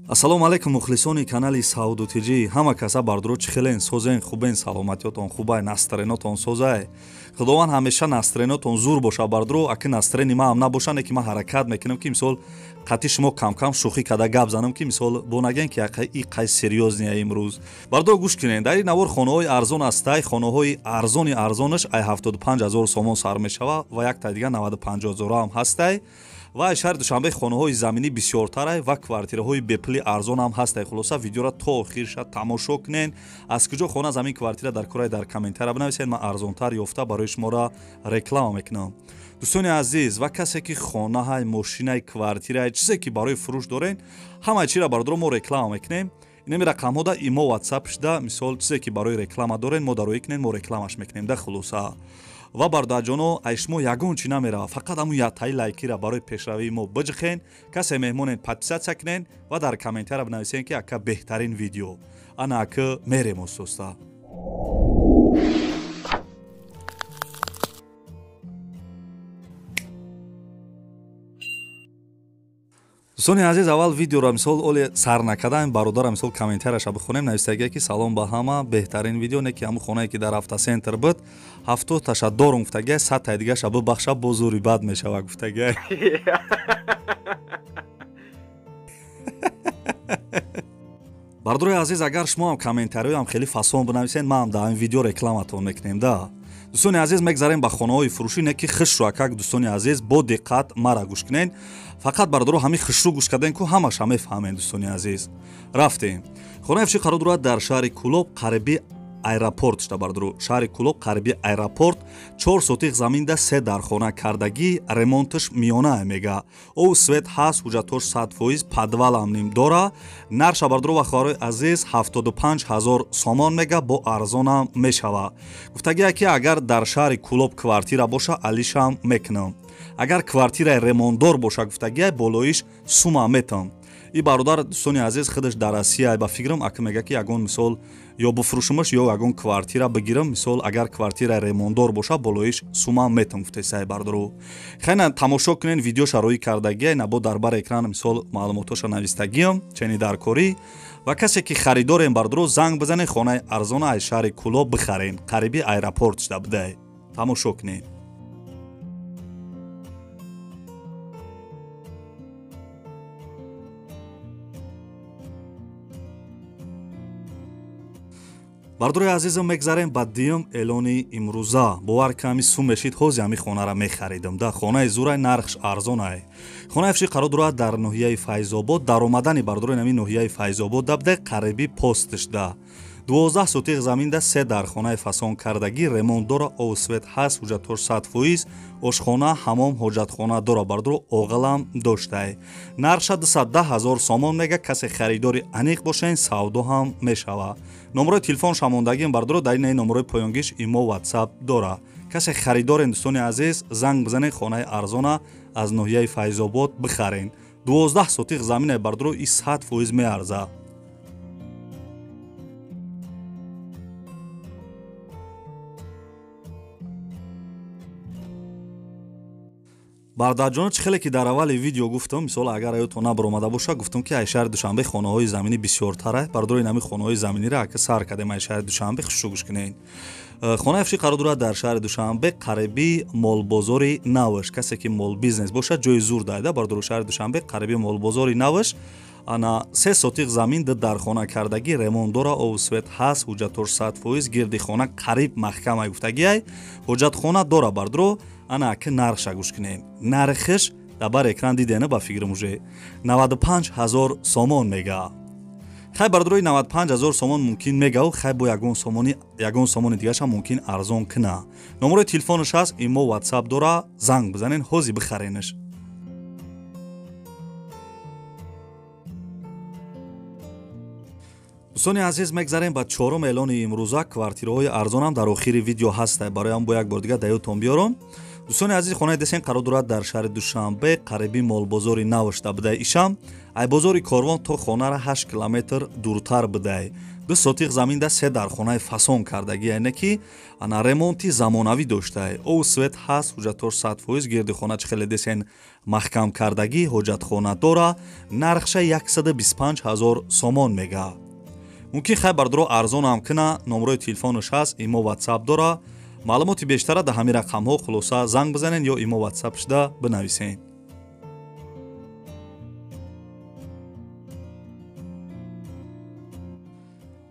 Ассалому алайкум мухлисони канали Сауду ТЖ. Ҳама каса бардуро чӣ хелен, созен, хубен, саломатиётон хубай, настроенотон созай. Худованд ҳамеша настроенотон зур боша бардуро, аки настроени ма ҳам набоша, не ки ман ҳаракат мекунам ки мисол қатъи шумо кам-кам шӯхӣ карда гап занам ки мисол бо наген ки и қай серьёзния имрӯз. Бардуро гӯш кунед, дар ин навор хонаҳои арзон астай, хонаҳои арзони арзонаш ай 75 ҳазор сомон сар мешава ва якта дига 95 ҳазор ҳам ҳастай. Ва шаҳри Душанбе хонаҳои заминӣ бисёртарай ва квартираҳои бепули арзон ҳам ҳастай. Хулоса видеоро то охирша тамошо кунед. Аз куҷо хона замин квартира дар кораи дар комментария бинависед, ман арзонтар ёфта барои шуморо реклама мекунам. Дӯстони азиз, ва касе ки хонаҳай, мошинай, квартирай, чизе ки барои фурӯш дорен, ҳамаи чиро бардоро мо реклама мекунем. Инами рақамҳо да имо WhatsApp шуда, мисол чизе ки барои реклама дорен, мо дароӣ кунем, мо рекламаш мекунем. Да хулоса. Ва бародарҷоно, ай шумо ягон чӣ намерава, фақат ҳамун яттаи лайкира барои пешравии мо биҷихен, касе меҳмонен подписатсия кунен ва дар комментария бинависен ки ака беҳтарин видео. Ана ака мерем остоста. Дӯстони азиз, аввал видеоро мисол оле сар накардаем, бародарам мисол комментарияша бихонем. Навистагия ки салом ба ҳама, беҳтарин видео, не ки ҳамун хонае ки дар автосентр буд, 70таша дорум гуфтагия, 100таи дигаша бибахша, бо зури бад мешава гуфтагия. Бардорои азиз, агар шумо ҳам комментариҳоям хеле фасон бинависед, ман ҳам дар ин видео рекламатон мекунем да. Дӯстони азиз, мегзарем ба хонаҳои фурӯшӣ, не ки хушрӯ акак. Дӯстони азиз, бо диққат мара гӯш кунед. Фақат бардоро ҳамин хушрӯ гӯш карден ку ҳамаша мефаҳмед. Дӯстони азиз, рафтем. Хонаи фурӯшӣ қарор дорад дар шаҳри Кӯлоб, қариби аэропорт шуда бардоро. Шаҳри Кӯлоб, қариби аэропорт, 4 сотиқ заминда 3 дархона кардагӣ, ремонташ миёна мега. Ов свет ҳаст, ҳуҷҷатош 100%, подвалам ним дора. Нарша бардоро ва хоҳарои азиз 75 ҳазор сомон мега, бо арзонам мешава. Гуфтагия ки агар дар шаҳри Кӯлоб квартира боша, алишам мекунам. Агар квартираи ремонтдор боша, гуфтагия болоиш сума метам. И бародар, дӯстони азиз, худаш дар Россия ба фикрам, ака мега ки ягон мисол ё бифурӯшумаш ё ягон квартира бигирам, мисол агар квартира ремонтдор боша, болоиш сума метам гуфтесай бардору. Хайна тамошо кунен, видеоша роӣ кардагия, на бо дар бар экран мисол маълумотоша навистагиям, чени дар корӣ. Ва касе ки харидорем бардору, занг бизанед, хонаи арзона аз шаҳри Кӯлоб бихарен, қариби аэропорт шуда будай. Тамошо кунед. Бардорои азизам, мегзарем ба дуюм эълони имрӯза. Бовар ками сум мешид, ҳози ҳамин хонара мехаридам. Да хонаи зурай, нархш арзонай. Хонаи фурӯшӣ қарор дорад дар ноҳияи Файзобод. Даромадани бардорои ҳамин ноҳияи Файзобод да буда, қариби постш да. 12 сотиқ заминда 3 дархонаи фасон кардагӣ, ремонт дора, ов свет ҳаст, ҳуҷҷатош 100%, ошхона, ҳамом, ҳоҷатхона дора, бардоро оғалам доштай. Нархша 210 ҳазор сомон мега, касе харидори аниқ бошен, савдо ҳам мешава. Номерои телефон шамондагим бардоро, дар ин номерои поёнгиш имо WhatsApp дора. Касе харидорен, дӯстони азиз, занг бизанед, хонаи арзона аз ноҳияи Файзобод бихарен. 12 сотиқ замине бардоро и 100% меарза. Бародарҷоно, чӣ хеле ки дар аввали видео гуфтам, мисол агар аётон набаромада боша, гуфтам ки ай шаҳри Душанбе хонаҳои заминӣ бисёртара. Бардорои ин ҳамин хонаҳои заминиро ака сар кардем ай шаҳри Душанбе, хушрӯ гӯш кунед. Хонаи фурӯшӣ қарор дорад дар шаҳри Душанбе, қариби молбозори навш. Касе ки молбизнес бошад, ҷои зур дайда. Бардоро шаҳри Душанбе, қариби молбозори навш, ана 3 сотиқ замин ду дархона кардагӣ, ремонт дора, ов свет ҳаст, ҳуҷҷатош 100%, гирди хона қариб маҳкамай гуфтагиай, ҳоҷатхона дора бардоро. Ана ака нархша гӯш кунем. Нархиш дар бар экран дидена ба фикрам уже 95 ҳазор сомон мега. Хай бардорои 95 ҳазор сомон мумкин мегаву, хай бо ягон сомони дигаша мумкин арзон куна. Номерои телефонаш ҳаст, имо WhatsApp дора, занг бизанен, ҳози бихаренаш. Дӯстони азиз, мегзарем ба чорум эълони имрӯза. Квартираҳои арзонам дар охири видео ҳаста, бароям бо як бор дига даётон биёрам. Дӯстони азиз, хонаи десен қарор дорад дар шаҳри Душанбе, қариби молбозори навшда будай ишам. Ай бозори Корвон то хонара 8 километр дуртар будай. 2 сотиқ заминда 3 дархонаи фасон кардагӣ, яъне ки ана ремонти замонавӣ доштае. Ов свет ҳаст, ҳуҷҷатҳош 100%, гирди хона чӣ хеле десен маҳкам кардагӣ, ҳоҷатхона дора, нархша 125 000 сомон мега. Мумкин хай бардоро арзонам кина, номрои телефонаш ҳаст, имо ватсап дора. Маълумоти бештара дар ҳамин рақамҳо хулоса занг бизанен ё имо ватсап шуда бинависен.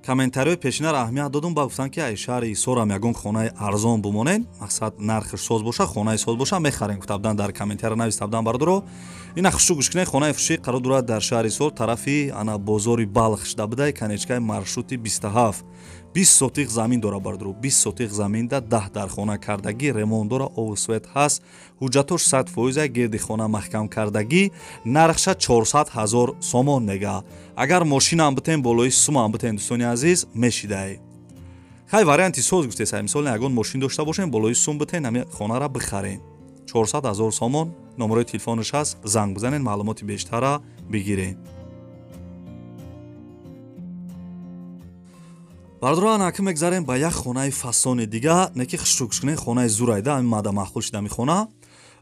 Комментариҳои пешинаро аҳамият додум, ба гуфтанд ки ай шаҳри Ҳисорам ягон хонаи арзон бимонен, мақсад нархш соз боша, хонаи соз боша мехарем гуфта будан, дар комментария нависта будан бардоро. Ина хушу гӯш кунед, хонаи фурӯшӣ қарор дорад дар шаҳри Ҳисор, тарафи ана бозори Балх шуда будай, конечкаи маршрути 27. 20 сотиқ замин дора бардоро, 20 сотиқ заминда 10 дархона кардагӣ, ремонт дора, ов свет ҳаст, ҳуҷҷатош 100%, гирди хона маҳкам кардагӣ, нархша 400 000 сомон мега. Агар мошинам битен, болои сумам битен, дӯстони азиз, мешидай. Хай варианти соз гуфтесай, мисол ягон мошин дошта бошем, болои сум битен, ҳами хонара бихарен. 400 000 сомон, номерои телефонаш ҳаст, занг бизанен, маълумоти бештара бигирен. Бардоро анаки мегзарем ба як хонаи фасони дига, не ки хушрӯ кунед, хонаи зурайда, ҳамин мада маъқул шуда ҳамин хона.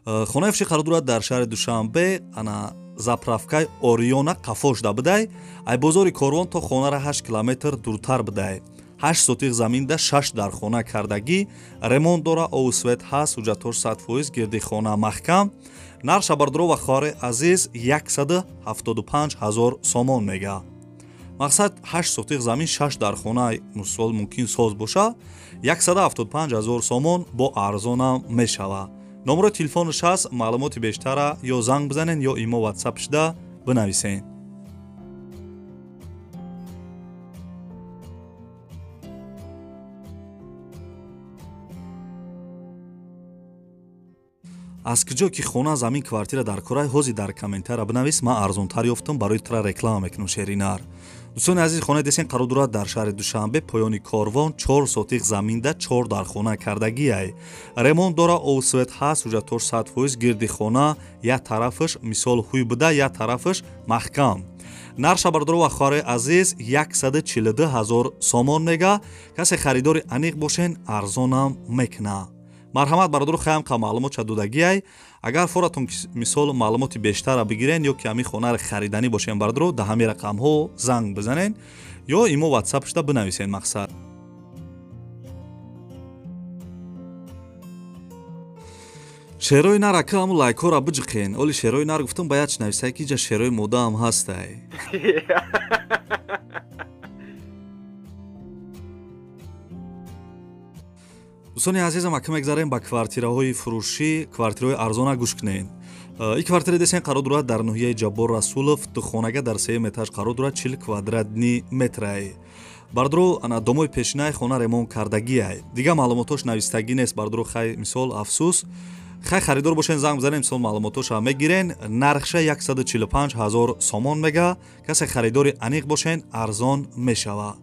Хонаи фурӯшӣ қарор дорад дар шаҳри Душанбе, ана заправкаи Ориона қафо шуда будай. Ай бозори Корвон то хонара 8 километр дуртар будай. 8 сотиқ заминда 6 дархона кардагӣ, ремонт дора, ов свет ҳаст, ҳуҷҷатҳош 100%, гирди хона маҳкам. Нархша бардоро ва хоҳари азиз 175 000 сомон мега. Мақсад 8 сотиқ замин 6 дархона, мисол мумкин соз боша, 175 000 сомон бо арзонам мешава. Номерои телефонаш ҳаст, маълумоти бештара ё занг бизанен ё имо ватсап шуда бинависен. Аз куҷо ки хона, замин, квартира дар корай, ҳозир дар комментария бинавис, ман арзонтар ёфтам, барои тра реклама мекунам шеринар. Дӯстони азиз, хонаи десен қарор дорад дар шаҳри Душанбе, поёни Корвон, 4 сотиқ заминда 4 дархона кардагиай. Ремонт дора, ов свет ҳаст, ҳуҷҷатҳош 100%, гирди хона як тарафаш мисол ҳуй буда, як тарафаш маҳкам. Нархша бардоро ва хоҳарои азиз 142 000 сомон мега. Касе харидори аниқ бошен, арзонам мекуна. Марҳамат бародаро, хаям қа маълумот ча додагиай. Агар форатон мисол маълумоти бештара бигирен ё ки ҳамин хонаро хариданӣ бошен бародаро, дар ҳамин рақамҳо занг бизанен ё имо ватсап шуда бинависен мақсад. Шерои нар ака ҳамун лайкҳоро биҷиқен. Оли шерои нар гуфтам, ба як чи нависай ки иҷа шерои модаам ҳастай. Дӯстони азизам, ака мегзарем ба квартираҳои фурӯшӣ, квартираҳои арзона гӯш кунед. Ин квартира десен қарор дорад дар ноҳияи Ҷаббор Расулов, духонага дар 3 этаж қарор дорад, 40 квадратни метрай. Бардоро, ана домои пешинаи хона ремонт кардагиай. Дигар маълумотош навистагӣ нест бардоро, хай мисол афсӯс. Хай харидор бошен, занг бизанем, мисол маълумотоша мегирен. Нархша 145 000 сомон мега. Касе харидори аниқ бошен, арзон мешава.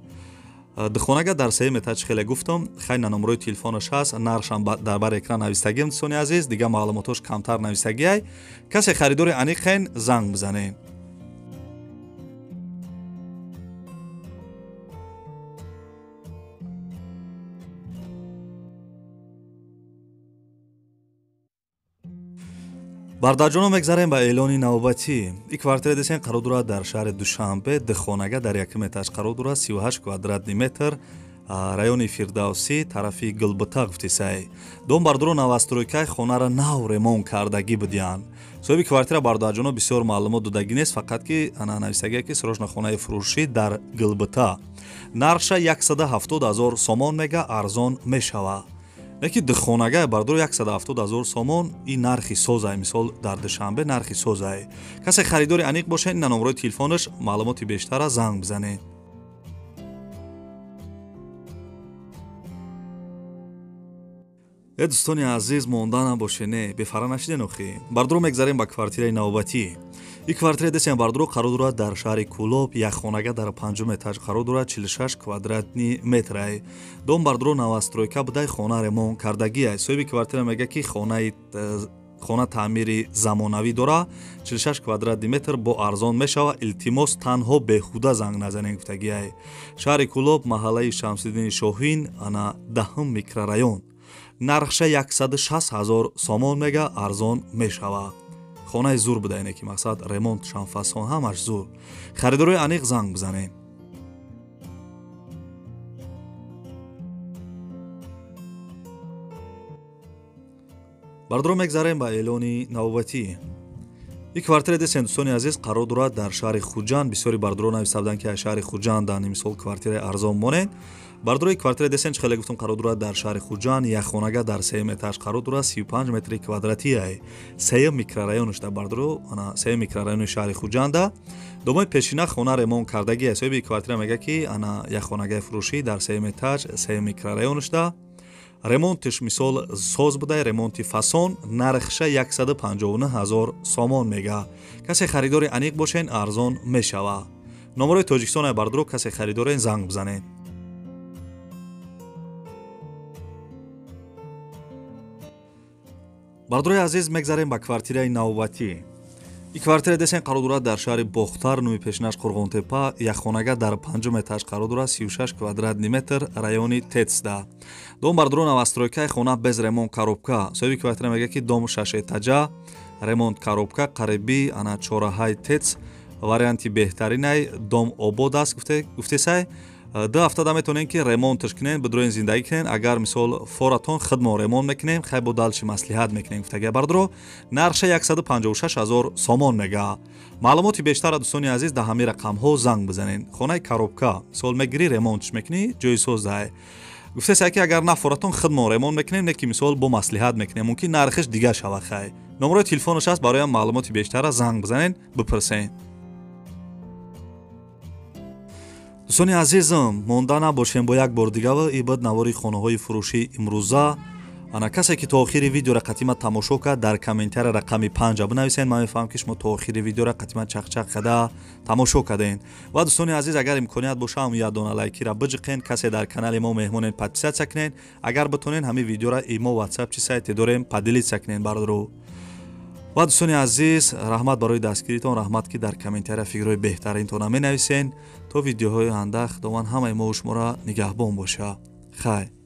Духонага дар 3 этаж хеле гуфтам, хай на номерои телефонаш ҳаст, нархшам дар бар экран навистагиам дӯстони азиз, дигар маълумотош камтар навистагиай. Касе харидори аниқен, занг бизанем. Бардарҷоно мегзарем ба эълони навбатӣ. Ин квартира десен қарор дорад дар шаҳри Душанбе, духонага дар якум этаж қарор дорад, 38 квадратни метр, райони Фирдавсӣ, тарафи Гулбута гуфтисай. Дом бардоро новостройкаи хонара нав ремонт кардагӣ будиянд. Соҳиби квартира бардарҷоно бисёр маълумот додагӣ нест, фақат ки ана нависагие ки срочно хонаи фурӯшӣ дар Гулбута. Нархша 170 000 сомон мега, арзон мешава. Яки духонага бардоро 170 000 сомон, ин нархи созай, мисол дар Душанбе нархи созай. Касе харидори аниқ бошед, ина номерои телефонаш, маълумоти бештара занг бизанед. Э дӯстони азиз, монда набошед, не, бефара нашиден охи. Бардоро мегзарем ба квартираи навбатӣ. Ин квартира десем бардоро қарор дорад дар шаҳри Кӯлоб, як хонага дар 5 этаж қарор дорад, 46 квадратни метрай. Дом бардоро новостройка будай, хона ремонт кардагиай. Соҳиби квартира мега ки хонаи Хона таъмири замонавӣ дора, 46 квадратни метр бо арзон мешава. Илтимос, танҳо беҳуда занг назанен гуфтагиай. Шаҳри Кӯлоб, маҳаллаи Шамсиддини Шоҳин, ана 10 микрорайон. Нархша 160 000 сомон мега, арзон мешава. Хонаи зур буда, ине ки мақсад ремонт шамфасон ҳамаш зур. Харидорои аниқ занг бизанем. Бардоро мегзарем ба эълони навбатӣ. Ин квартира десен, дӯстони азиз, қарор дорад дар шаҳри Хуҷанд. Бисёри бардоро нависта буданд, ки аз шаҳри Хуҷанд дар мисол квартираи арзон монед. Бардорои квартира десен, чӣ хеле гуфтам, қарор дорад дар шаҳри Хуҷанд, як хонага дар сеюм этаж қарор дорад, 35 метри квадратия. Сеюм микрорайонашда бардоро, ана сеюм микрорайони шаҳри Хуҷанда. Домои пешина хона ремонт кардагӣ. Соҳиби квартира мегӯяд, ки ана як хонагаи фурӯшӣ дар сеюм этаж, сеюм микрорайонашда. Ремонтиш мисол соз буда, ремонти фасон, нархша 159 000 сомон мега. Касе харидори аниқ бошен, арзон мешава. Номерои Тоҷикистон бардоро, касе харидорен занг бизанед. Бардорои азиз, мегзарем ба квартираи навбатӣ. Ин квартира десен қарор дорад дар шаҳри Бохтар, нуми пешинаш Қурғонтепа, як хонага дар панҷум этаж қарор дорад, 36 квадратни метр, райони Тецда. Дом бардоро новостройкаи, хона без ремонт, коробка. Соҳиби квартира мегӯяд, ки дом 6 этажа, ремонт коробка, қариби ана чораҳаи Тец, варианти беҳтаринай, дом обод аст, гуфтесай. 2 ҳафтада метавонем, ки ремонтш кунем, бидроен зиндагӣ кунем. Агар мисол форатон, худмон ремонт мекунем, хай бо далчи маслиҳат мекунем гуфтагия. Бардоро нархша 156 000 сомон мега. Маълумоти бештара, дӯстони азиз, дар ҳамин рақамҳо занг бизанед. Хонаи коробка, мисол мегирӣ, ремонтш мекунӣ, ҷои соз дай. Гуфтеса, ки агар нафоратон, худмон ремонт мекунем, не ки мисол бо маслиҳат мекунем, мумкин нархиш дига шава. Хай, номерои телефонаш аст, бароям маълумоти бештара занг бизанед, бипурсед. Дӯстони азизам, монда набошем, бо як бор дигава ибад навори хонаҳои фурӯшии имрӯза. Ана касе ки то охири видеора қатима тамошо кард, дар комментария рақами 5 бинависед. Ман мефаҳмам, ки шумо то охири видеора қатима чақчақ када тамошо кардем. Ва дӯстони азиз, агар имконият боша, ҳам як дона лайкира биҷиқен. Касе дар канали мо меҳмонен, подписаться кунед. Агар битонен, ҳамин видеора имо, ватсап, чи сайте дорем, поделиться кунед, бардору. Ва дӯстони азиз, раҳмат барои дастгиритон, раҳмат, ки дар комментария фикрҳои беҳтаринтона менависен. То видеоҳои оянда Худованд ҳамаи мо шуморо нигаҳбон боша. Хайр.